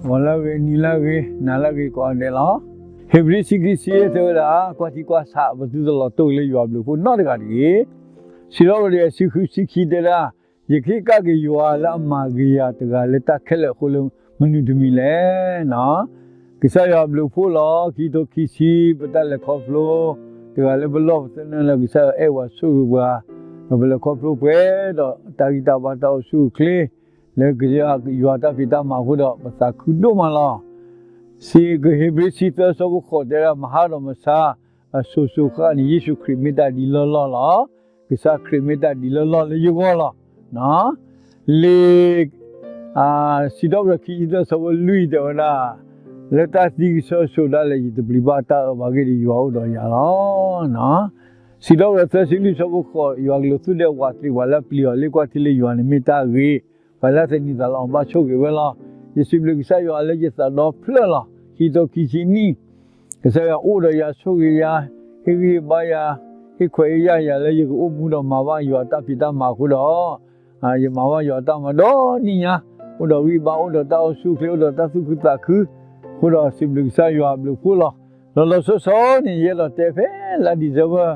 ဂီၤလၢအဂ့ၤ, နံၤလၢအဂ့ၤ, နၤလၢအဂ့ၤကိးဂၤဒဲးလီၤ. ဧ့ၤဘြံၤဆံခံဆံယဲၢ်တဲဝဲဒၣ်, ကွၢ်ထံကွၢ်ဆး ပသုတလီၤတိၢ်လၢယွၤဘျုးဖှိၣ်နီတဂၤတဂ့ၤ. စံးထီၣ်ပတြၢၤတဆံဃုဆံခံတဲဒၣ်, ယကဟ့ၣ်ကဒါက့ၤယွၤလၢအမၤဂ့ၤယၤတဂၤလၢတၢ်ခဲလၢာ်အဃိလၢမနုၤတမံၤလဲၣ်. ကစၢ်ယွၤဘျုးဖှိၣ်လီၤ. ခံကထိခံဆံ ပတၢ်လဲၤခီဖျိ တဂၤလၢပလီၢ်ပသနၢၣ်လၢကစၢ်ယွၤအဲၣ်ပှၤဆိၣ်ဂ့ၤပှၤ, ဒီးပလဲၤခီဖျိပှဲၤဒီးတၢ်ဂံၢ်တၢ်ဘါတၢ်အိၣ်ဆူၣ်အိၣ်ချ့ လၢကစၢ်ယွၤတၢ်ဖံးတၢ်မၤအဃိဒီး ပသးခုဒိၣ်မးလီၤ. စံးကဟ့းဘြံၤဆံသၢဆၢဖိဃိးတဲဒၣ်, မဟါဒီးမဆါ အစိၤစိၤဃၣ်ဃၣ်န့ၣ် ယ့ၣ်ၡူးခရံာ်မ့ၢ်တၢ်ဒ်လၢလီၢ်လီၤ. ကစၢ်ခရံာ်မ့ၢ်တၢ်ဒ်လၢလီၢ်လၢယဂီၢ်လီၤ. လံာ် စံးထီၣ်ပတြၢၤခံဆံသၢဆၢဖိလွံၢ်တဲဝဲဒၣ်, လၢတၢ်သံကဆၢကဆူးဒၣ်လဲာ် ယတပျံၤဘၣ်တၢ်အၢဘၣ်ဂ့ၢ်ဒီးယွၤအိၣ်ဒီးယၤလီၤ. စံးထီၣ်ပတြၢၤသၢဆံလွံၢ်ဆၢဖိဃိး, ယွၤကလူးသူၣ်ဒဲဝးတ့ၢ်ပှၤလၢအပျံၤအီၤလံ, ကွၢ်ထံလၢယွၤန့ၣ်မ့ၢ်တၢ်ဂ့ၤ, ပှၤလၢအသန့ၤသးလီအီၤဘၣ်ဆိၣ်ဂ့ၤဝဲလီၤ. ယစံးဘျုးကစၢ်ယွၤလၢယသးဒီဖျၢၣ်လီၤ. ခံကထိခံဆံနံၣ် ကစၢ်ယွၤအိၣ်ဒီးယၤဆိၣ်ဂ့ၤယၤ, ဟ့ၣ်ဂံၢ်ဟ့ၣ်ဘါယၤ, ဟ့ၣ်ခွဲးဟ့ၣ်ယာ်ယၤလၢယကအိၣ်မူဒီးမၤဘၣ်ယွၤတၢ်ဖံးတၢ်မၤအဃိဒီး ယမၤဘၣ်ယွၤတၢ်မၤဒီနံၣ်ညါ, အိၣ်ဒီးဂံၢ်ဘါ အိၣ်ဒီးတၢ်အိၣ်ဆူၣ်အိၣ်ချ့ အိၣ်ဒီးတၢ်သူၣ်ခုသးခု, အဃိဒီးစံးဘျုးကစၢ်ယွၤအဘျုးအဖှိၣ်လီၤ. လီၤလီၤဆီဆီန့ၣ် ယအဲၣ်ဒိးတဲဖဲလါ December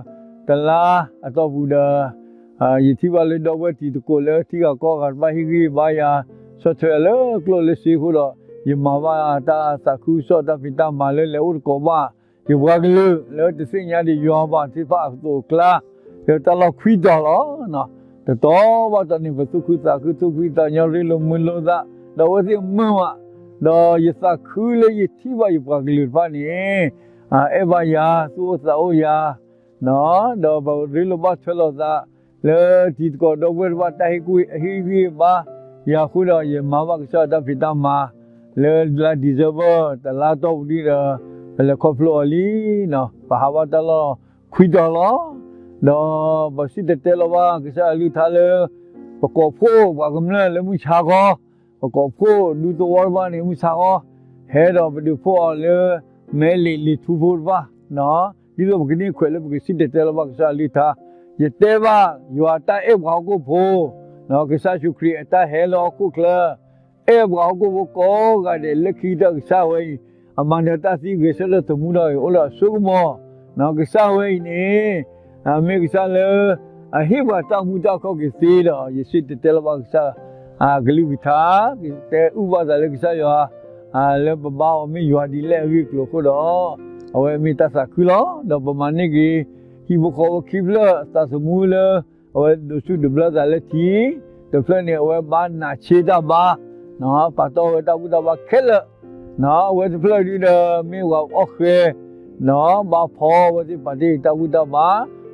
တလါအတီၢ်ပူၤဒီး ယထံၣ်ဘၣ်လၢဒီပုၢ်ဝဲၢ်တံၤသကိးလၢထံဂၤကီၢ်ဂၤတဖၣ်ဟ့ၣ်ဂံၢ်ဟ့ၣ်ဘါယၤ, ဆီၣ်ထွဲယၤလၢကျိၣ်လၢစ့အဃိဒီး ယမၤဘၣ်တၢ်သးခုကစီၣ်တၢ်ဖံးတၢ်မၤလၢလဲၤအိၣ်သကိးဘၣ် ယပှၤကလုာ်လၢတသ့ၣ်ညါဒံးယွၤဘၣ်သ့ၣ်တဖၣ်အသိးအကျါ, လၢတၢ်လီၢ်ခွံတီၤလီၤ. တတီၤဘၣ်တတီၤန့ၣ် ပသူၣ်ခုသးခု သူၣ်ဖှံသးညီ ရ့လိာ်မုာ်လိာ်သး, ဒီးအဝဲသ့ၣ်မုာ်မး, ဒီးယသးခုလၢယထံၣ်ဘၣ်ယပှၤကလုာ်တဖၣ်န့ၣ် အဲၣ်ဘၣ်ယၤ သူၣ်အိၣ်သးအိၣ်ယၤ, ဒီးပရ့လိာ်ဘၣ်ထွဲလိာ်သး လၢတံၤသကိးဒီပုၢ်ဝဲၢ်တဖၣ်တၢ်ဟ့ၣ်ဂံၢ်ဟ့ၣ်ဘါယၤအဃိဒီး ယမၤဘၣ်ကစၢ်ယွၤတၢ်ဖံးတၢ်မၤ လၢလါ December တလါတီၢ်ပူၤဒီး ပလဲၤခီဖျိအီၤလံ. ပဟးဘၣ်တၢ်လီၢ်ခွံတီၤလီၤ. ဒီးပစံၣ်တဲၤတဲလီၤဘၣ်ကစၢ်ယွၤအကလုၢ်ကထါလၢ ပကိးဖှိၣ်ပှၤကမျၢၢ်လၢမုၢ်ဆါခီ, ပကိးဖှိၣ်ဒူသဝီတဖၣ်န့ၣ် မုၢ်ဆါခီ, ဟဲဒီးပဒုးဖှိၣ်အီၤလၢ မဲလ့းလံာ်ထူဖိတဖၣ်, ဒ်သိးပကန့ၢ်ခွဲးလၢပကစံၣ်တဲၤတဲလီၤဘၣ်ကစၢ်ယွၤအကလုၢ်ကထါ, ယတဲဘၣ်ယွၤအတၢ်အဲၣ်ပှၤဟီၣ်ခိၣ်ဖိ, ကစၢ်ယ့ၣ်ၡူးခရံာ်အတၢ်ဟဲလၢဟီၣ်ခိၣ်ချၢ အဲၣ်ပှၤဟီၣ်ခိၣ်ဖိကိးဂၤဒဲးလၢခံကတၢၢ်ကစၢ်ဝဲအံၤ, အမၤနၢၤတၢ်သံဂဲၤဆၢထၢၣ်သမူထီၣ်အံၤ အိၣ်လၢအစိကမီၤ, ကစၢ်ဝဲအံၤန့ၣ် မ့ၢ်ကစၢ်လၢ အဟ့ၣ်ပှၤတၢ်မူတၢ်ခီၣ်က့ၤသ့ဒီး ယစံၣ်တဲၤတဲလီၤဘၣ်ကစၢ် အကလုၢ်ကထါ, တဲအုၣ်ဘၣ်သးလၢကစၢ်ယွၤ လၢပဘါအီၤမ့ၢ်ယွၤဒ်လဲၣ်အဂ့ၢ်အကျိၤအဃိဒီး အဝဲမ့ၢ်တၢ်သးခုလီၤ. ဒီးပမၤန့ၢ်က့ၤ ဟံၣ်ဖိဃီဖိခံဖျၢၣ်သးသမူလၢ အဝဲဒိးဆူၣ်ဒိးဘျၢသးလၢထံ, တဖျၢၣ်န့ၣ် အဝဲဘါနးဆ့တၢ်ဘါ, ပာ်တီၢ်ဝဲတၢ်ဘူၣ်တၢ်ဘါခဲလၢာ်, အဝဲတဖျၢၣ်ဒုဒီး မ့ၢ်ပှၤအီၣ်ဃဲၤ, ဘါဖီဝဲသ့ၣ် ပာ်တ့ၢ်တၢ်ဘူၣ်တၢ်ဘါ,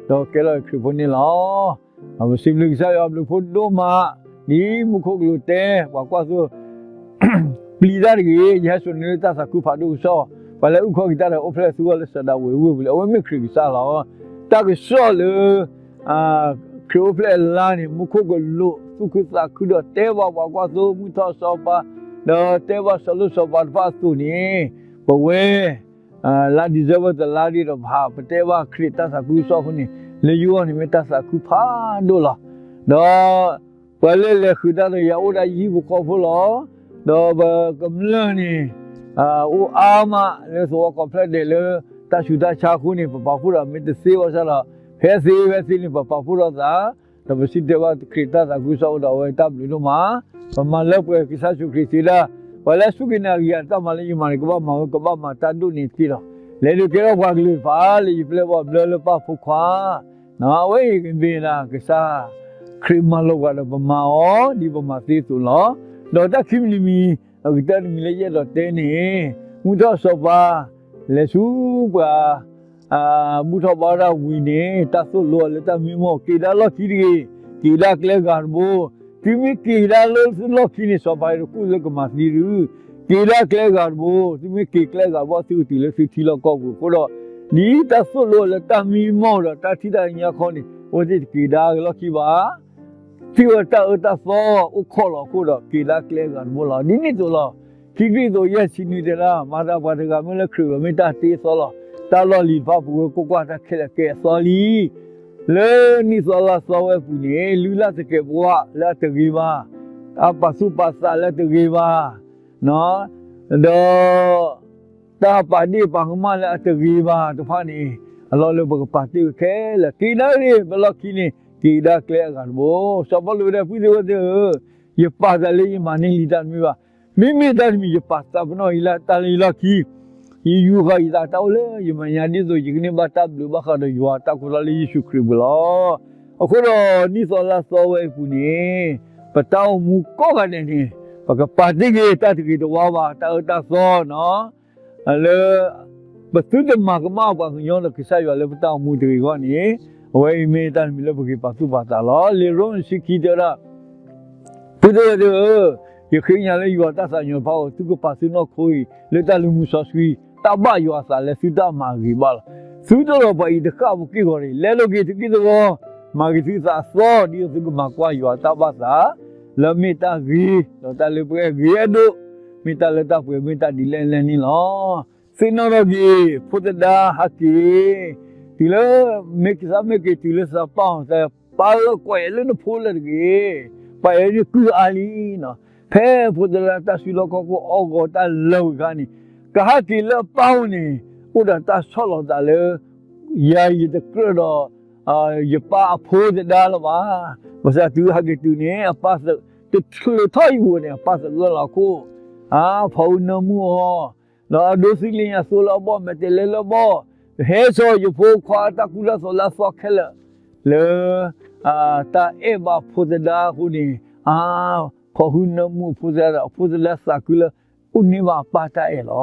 ဒီးကဲလီၤခရံာ်ဖိန့ၣ်လီၤ. ပစံးဘျုးကစၢ်ယွၤအဘျုးဖှိၣ်ဒိၣ်မး, ဒ်မူခိၣ်ကလူးတဲ ပှၤကွၢ်သိ ပျံၤတၢ်တဂ့ၤ, ယဟဲစိာ်န့ၢ်လၢတၢ်သးခုဖးဒိၣ်ကစီၣ်, ပှၤလၢအုၣ်ခီၣ်က့ၤတၢ်ဒီးအိၣ်ဖျဲၣ်သူဂီၢ်လၢစီၤဒၤဝံးအဝ့ၢ်ပူၤလံ, အဝဲမ့ၢ်ခရံာ်ကစၢ်လီၤ. တၢ်ကစီၣ်လၢ ခရံာ်အိၣ်ဖျဲၣ်အလါန့ၣ် မူခိၣ်ကလူးသူၣ်ခုသးခုဒီးတဲဘၣ်ပှၤကွၢ်သိ မုၢ်ထီၣ်စီၤပၤ, ဒီးတဲဘၣ်စီၤလိၣ်စီၤပၤတဖၣ်အသိးန့ၣ်, ပဝဲ လါ December တလါဒ်ဒီးပဟးပတဲဘၣ်ခရံာ်တၢ်သးခုကစီၣ်အဃိန့ၣ်, လၢယဂီၢ်န့ၣ်မ့ၢ်တၢ်သးခုဖးဒိၣ်လီၤ. ဒီး ပှၤလၢလဲၤဃုာ်တၢ်ဒီးယၤအိၣ်ဒၣ်ယဟံၣ်ဖိဃီဖိလီၤ. ဒီးပကမျၢၢ်န့ၣ် အိၣ်အါမးလၢသဝီကိးဖျၢၣ်ဒဲးလၢတၢ်ဆူးတၢ်ဆါအဃိန့ၣ် ပပာ်ဖှိၣ်ဒီးမ့ၢ်တသ့ဘၣ်ဆၣ်ဒီး ဖဲသ့ဝဲသ့န့ၣ် ပပာ်ဖှိၣ်ထီၣ်သး, ဒီးပစံၣ်တဲၤတဲလီၤဘၣ်ခရံာ်တၢ်သးခုကစီၣ်အဃိဒီးအဝဲတၢ်ဘျုးဒိၣ်မး, ပမၤလၢပှဲၤကစၢ်ယ့ၣ်ၡူးခရံာ်စံးဒၣ်, ပှၤလၢအစူၢ်က့ၤနာ်က့ၤယၤတၢ်မၤလၢယမၤန့ၣ် ကဘၣ်မၤဝဲ ကဘၣ်မၤတၢ်ဒိၣ်န့ၣ်တက့ၢ်လီၤ. လဲၤဒုးကဲထီၣ်ပှၤကလုာ်တဖၣ်လၢယပျဲၢ်ဘီၣ်ဘျၢလၢပၢ်ဖိခွါ အဝဲအံၤမ့ၢ်ဒၣ်ကစၢ် ခရံာ်မၤလိာ်ပှၤဒီးပမၤအီၤ ဒ်ပမၤသ့အသိးလီၤ. ဒီးတၢ်ခံမံၤတမံၤ အကတၢၢ်တမံၤလၢယအဲၣ်ဒိးတဲန့ၣ်, မုၢ်ထီၣ်စီၤပၤ လဲၤဆူပှၤ ဘူၣ်ထီၣ်ဘါထီၣ်ဝံၤန့ၣ် တၢ်သိၣ်လိအီၤလၢတၢ်မံမီၢ် က့ၤဒၣ်လီၢ်ခံတဂ့ၤ, က့ၤဒၣ်ကျဲဂၤတဘိ, သုမ့ၢ်က့ၤဒၣ်လၢလီၢ်ခံန့ၣ် စီၤပၤတကူၣ်လၢကမၤသံသု, က့ၤဒၣ်ကျဲဂၤတဘိ, သုမ့ၢ်က့ၤကျဲဂၤတဘိ သုကတုၤလၢသုထံလီၢ်ကီၢ်ပူၤအဃိဒီး, ဒ်တၢ်သိၣ်လိအီၤလၢတၢ်မံမီၢ်ဒီးတၢ်ထံၣ်တၢ်ညါခီန့ၣ် အဝဲသ့ၣ်တက့ၤဒၣ်လီၢ်ခံဘၣ် ထံၣ်ဝဲတၢ်အၢတၢ်သီအိၣ်ခိးလီၤအဃိဒီး က့ၤဒၣ်ကျဲဂၤတဘိလီၤ. ဒ်န့ၣ်အသိးလီၤ. ခံကရံၣ်သူး ယဲၢ်ဆံနွံ တဲဒၣ်, မၤသးပှၤတဂၤမ့ၢ်လၢခရံာ်ဝဲမ့ၢ်တၢ်တ့အသီလီၤ. တၢ်လီၢ်လံၤတဖၣ်ပူၤဝဲကိးကွၢ်တၢ်ခဲလၢာ်ကဲအသီလံ. လၢနံၣ်သီလါသီဝဲအပူၤန့ၣ် လုၢ်လၢ်သကဲးပဝးလၢအတဂ့ၤဘၣ်, အပာ်သူၣ်ပာ်သးလၢအတဂ့ၤဘၣ်, နီၢ် ဒီး တၢ်ပာ်ဒ့ၣ်ပာ်ကမၣ်လၢအတဂ့ၤဘၣ်တဖၣ်န့ၣ် အလီၢ်လၢပကပာ်တ့ၢ်ဝဲခဲလၢာ် က့ၤကဒါက့ၤ ပလီၢ်ခံန့ၣ် က့ၤကဒါကျဲအဂၤတဘိ. စီၤပီလူးတဲ ဖုသ့ၣ်ဝဲၢ်သ့ၣ်ဧၢ, ယပာ်သးလၢယမၤန့ၢ်လံတၢ်တမံၤဘၣ်. မ့မ့ၢ်တၢ်တမံၤ ယပာ်သးပနီၣ်အံၤလၢတၢ်လၢယလီၢ်ခံ ယယူာ်ဃာ်ယသးတၢ်အိၣ်လၢယမဲာ်ညါ ဒ်သိးယကန့ၢ်ဘၣ်တၢ်ဘျုးဘၣ်ဃးဒီးယွၤတၢ်ကီတၢ်ခဲလၢယ့ၣ်ၡူးခရံာ်အပူၤလီၤ. အဃိဒီးနံၣ်သီလါသီဝဲအံၤအပူၤန့ၣ် ပတၢ်အိၣ်မူကိးဂၤဒဲးန့ၣ် ပကပာ်တ့ၢ်က့ၤတၢ်တဂ့ၤတဝါဘၣ် တၢ်အၢတၢ်သီ လၢ ပသုတမၤကမၣ်ပှၤကညီဒီးကစၢ်ယွၤလၢပတၢ်အိၣ်မူတဂ့ၤအဂီၢ်န့ၣ် အဝဲအံၤမ့ၢ်တၢ်တမံၤလၢပဂ့ၤပာ်သူၣ်ပာ်သးလီၤ. လံာ်ရိမ့ၤတဆံခံတဲဝဲဒၣ် ဖုသ့ၣ်ဝဲၢ်သ့ၣ်ဧၢ, ယဃ့ကညးလၢယွၤတၢ်သးကညီၤတဖၣ်အံၤ သုကပာ်သုနီၢ်ခိအံၤ လၢတၢ်လုၢ်မူစီဆှံ တၢ်ဘၣ်ယွၤအသးလၢသုတၢ်မၤဂ့ၤဘၣ်လီၤ. သုတလီၤပှၤအံၤတဃၣ်ဖိက့ၢ်ဂီၤတဂ့ၤ, လဲလိာ်က့ၤသုက့ၢ်သဝီ, မၤဂ့ၤသုသးအသီ ဒ်သိးသုကမၤကွၢ်ယွၤတၢ်ဘၣ်သး လၢမ့ၢ်တၢ်ဂ့ၤ ဒီးတၢ်လၢပှဲၤဂ့ၤအဲၣ်ဒိး, မ့ၢ်တၢ်လၢတၢ်ပှဲၤ မ့ၢ်တၢ်ဒ်လဲၣ်လဲၣ်န့ၣ်လီၤ. သ့ၣ်နီၣ်ထီၣ်က့ၤ ဖိသဒါဟးက့ၤ တုၤလၢ မ့ၢ်ကသးမ့ၢ်က့ၤတုၤလၢသးပာ်အီၤ ပၢ်ဧၢကွၢ်ယဲလၢနဖိလၢတဂ့ၤ, ပၢ်အဲၣ်ဒိးကုၢ်အါလံနီၤ. ဖဲဖိသဒါတၢ်စုလီၢ်ခီၣ်ခိၣ်အီၣ်ဂီၤတၢ်လၢာ်ဝံၤအခါန့ၣ် ကဟးက့ၤလၢအပၢ်အိၣ်န့ၣ် အိၣ်ဒီးတၢ်ဆီၣ်လီၤသးလၢ ယၤယတကြၢးဒီး ယပၢ်အဖိသဒါလၢၤဘၣ်. ဘၣ်ဆၣ်တုၤဟးက့ၤတုၤန့ၣ် အပၢ်တချုးထီၣ်ယဂီၢ်န့ၣ် အပၢ်သဂၢၢ်လီၤအခိၣ်, အါဖီအူနၢမူအီၤ, ဒီးအဒိသံလ့ညါသိလၢအဘီၣ် မဲာ်တဲးလဲလၢအဘီၣ်, ဟဲစိာ်ယဖိခွါတၢ်ကူတၢ်သိးလၢအသီခဲလၢာ်, လၢ တၢ်အဲၣ်ဘၣ်ဖိသဒါအဃိန့ၣ်, အါ ဖီအူနၢမူအဖိသဒါဒီး အဖိသဒါသးခုလၢ အိၣ်န့ၢ်ဘၣ်အပၢ်တၢ်အဲၣ်လီ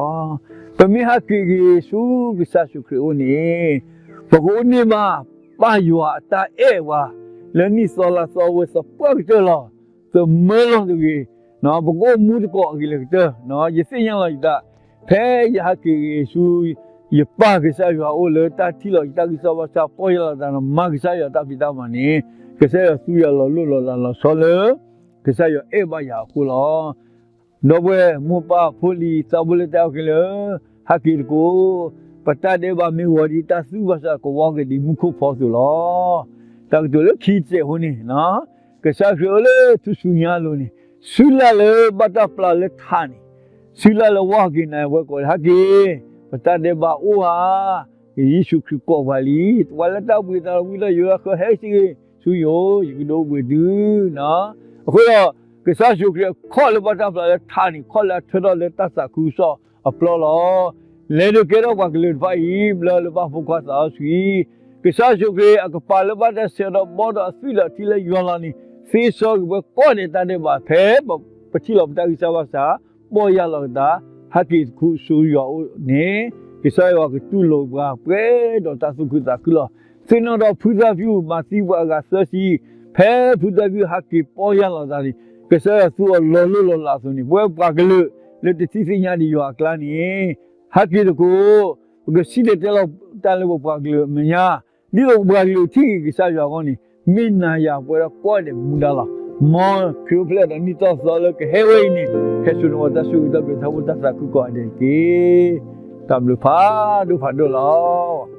ၤ. ပမ့ၢ်ဟးက့ၤက့ၤဆူကစၢ်ယ့ၣ်ၡူးခရံာ်အအိၣ်န့ၣ် ပကအိၣ်န့ၢ်ဘၣ်ပၢ်ယွၤအတၢ်အဲၣ်ပှၤ လၢနံၣ်သီလါသီဝဲသပှၢ်ကတၢၢ်လီၤ. သမၢလီၤတဂ့ၤ, ပကအိၣ်မူသကိးအဂ့ၤလၢကတၢၢ်, ယသ့ၣ်ညါလီၤယသး, ဖဲယဟးက့ၤက့ၤဆူ ယပၢ်ကစၢ်ယွၤအအိၣ်လၢတၢ်ထံၣ်လီၤယတၢ်ဂံၢ်စၢ်ဘါစၢ် ပီၢ်ယၢ်လီၤသးဒီးမၤကစၢ်ယွၤတၢ်ဖံးတၢ်မၤန့ၣ် ကစၢ်ယွၤသူယၤလီၤလိၢ်လီၤလးလီၤဆီလၢ ကစၢ်ယွၤအဲၣ်ဘၣ်ယၤအဃိလီၤ. ဒီပုၢ်ဝဲၢ်မိၢ်ပၢ်ဖိလံၤသးဘိလၢတၢ်အဲၣ်အီၤခဲလၢာ်, ဟးက့ၤသကိး, ပတၢ်ဒဲးဘးမ့ၢ်ဂီၤဒ်တၢ်သူၣ်ဘၣ်ဆၣ် ကဝီၤကဒံးမူခိၣ်ဖီအသိးလီၤ. တၢ်ကတိၤလၢခံတစဲးအဃိန့ၣ်, ကစၢ်ခရံာ်အိၣ်လၢထူၣ်စုညါအလိၤန့ၣ်, စုလၢ်လၢဘၣ်တၢ်ပျၢ်လၢထးန့ၣ်, စုလၢ်လၢဝါဟီၣ်က့ၤနၤဝဲကိးဟဲက့ၤ, ပတၢ်ဒဲးဘးအိၣ်ဧါ, ယ့ၣ်ၡူးခရံာ်ကိးပှၤလံ, ပှၤလၢတၢ်ဘှံးသးဝံၤဒီးယိၤလၢဃၢဟဲက့ၤဆူယအိၣ်, ယကဒိးဘှံးသု, အဃိဒီး ကစၢ်ယ့ၣ်ၡူးခရံာ်အခီၣ်လၢဘၣ်တၢ်ပျၢ်လၢထးန့ၣ် ခီၣ်လၢအထၢထီၣ်လၢတၢ်သးခုကစီၣ်အပျီလီၤ. လဲၤဒုးကဲထီၣ်ပှၤကလုာ်တဖၣ်အံၤ ဘျၢလၢဘၣ်ဖိခွါသးစီဆှံ, ကစၢ်ယ့ၣ်ၡူးခရံာ်အကပၤလၢဘၣ်တၢ်ဆဲးဒီးဘီဒီးအသွံၣ်ဒီးအထံလၢယွၤလီၤန့ၣ် သ့စီက့ၤပှၤကိးဂၤဒဲးတၢ်ဒဲးဘးဖဲ ပထံၣ်လီၤပတၢ်ဂံၢ်စၢ်ဘါစၢ် ပီၢ်ယၢ်လီၤက့ၤသး, ဟဲက့ၤသကိးဆူယွၤအအိၣ်န့ၣ် ကစၢ်ယွၤကတူၢ်လိာ်ပှၤပှဲၤဒီးတၢ်သူၣ်ခုသးခုလီၤ. သ့ၣ်နီၣ်ထီၣ်ဖုသၣ်ဖၠူၣ်မၤသံပှၤအဂၤသၢဆံ, ဖဲဖုသၣ်ဖၠူၣ်ဟဲက့ၤပီၢ်ယၢ်လီၤသးန့ၣ် ကစၢ်ယွၤသူအီၤလီၤလိၢ်လီၤလးအသိးန့ၣ် ပဝဲပှၤကလုာ်လၢတထံၣ်သ့ၣ်ညါဒံးယွၤအကျါန့ၣ် ဟဲက့ၤသကိး, ပကစံၣ်တဲၤတဲလီၤတၢ်လၢပပှၤကလုာ်အမဲာ်ညါ, ဒ်သိးပှၤကလုာ်ထံၣ်က့ၤကစၢ်ယွၤအဂီၢ်န့ၣ် မ့ၢ်နၤယၤပဝဲဒၣ်ကိးဂၤဒဲးမူဒါလီၤ. မ်ခရံာ်အိၣ်ဖျဲၣ်ဒီးနံၣ်သီသီလၢကဟဲဝဲအံၤန့ၣ် ဟဲစိာ်န့ၢ်ပှၤတၢ်ဆိၣ်ဂ့ၤတၢ်ဘျုးတၢ်ဖှိၣ်တၢ်သးခုကိးဂၤဒဲးတက့ၢ်. တၢ်ဘျုးဖးဒိၣ်ဖးဒိၣ်လီၤ.